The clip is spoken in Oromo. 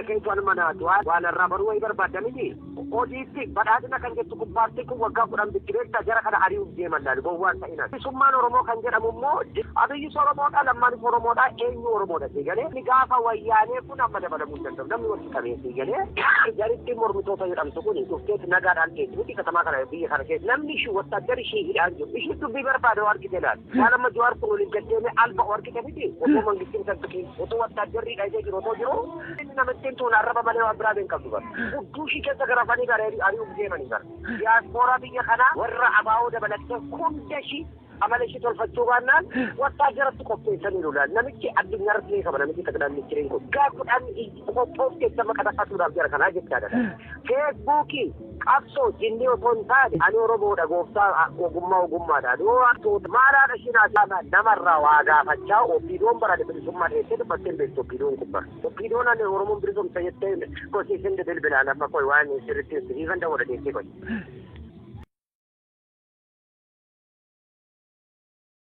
Keetu mana waan irraa baruu wayii barbaadda miti. Hojiitti badhaadhina kan jettu kun paartii kun waggaa 10 bittireetta jara kana ari'uuf deeman laali gowwaan ta'inaan. Bilisummaan Oromoo kan jedhamu immoo Abiyyis Oromoodha, Lammaanis Oromoodha, eenyu Oromoodha galee. Gaafa Wayyaanee kun amma dabalamuu hin danda'u, namni walitti qabee galee. Jaritti mormitoota jedhamtu kun dhufteet nagaadhaan teessi miti katamaa kana, biyya kana keessa namni ishii wattaaddari ishii hidhaan jiru. Ishii dubbii barbaade argite laal. Waan amma Jawaar kun waliin gaddeeme alba argite miti. Otoo mangistiin sabbitiin otoo wattaaddarri hidhatee jiru otoo jiru, inni namittiin tuun arraba malee waan biraa hin qabdu bara. Hudduu ishii keessa garafanii gara ari'uuf deemanii bara. Diyaaspooraa biyya kanaa warra abaa'oo dabalattee hunda ishii amala ishii tolfachuu baannaan wattaaddaratti qopheessaniiru laal. Namichi addunyaa irratti beekama, namichi xaqilaa ministiriin kun. Waggaa 10 qophoofte sama qadaqatuudhaaf jara kanaa jechaadha. Feesbuukii qabsoo jinnii otoo hin taane, ani Oromoodha, gooftaa ogummaa ogummaadha. Maalaadha ishiin namarraa waa gaafachaa OPDOn barate bilisummaa dheessee dubbattee hin beektu OPDOn kun bara. OPDOn ani Oromoon bilisumsa jettee kosiisin bilbilaan amma koy waan sirriitti siifan dawwala deessee koy.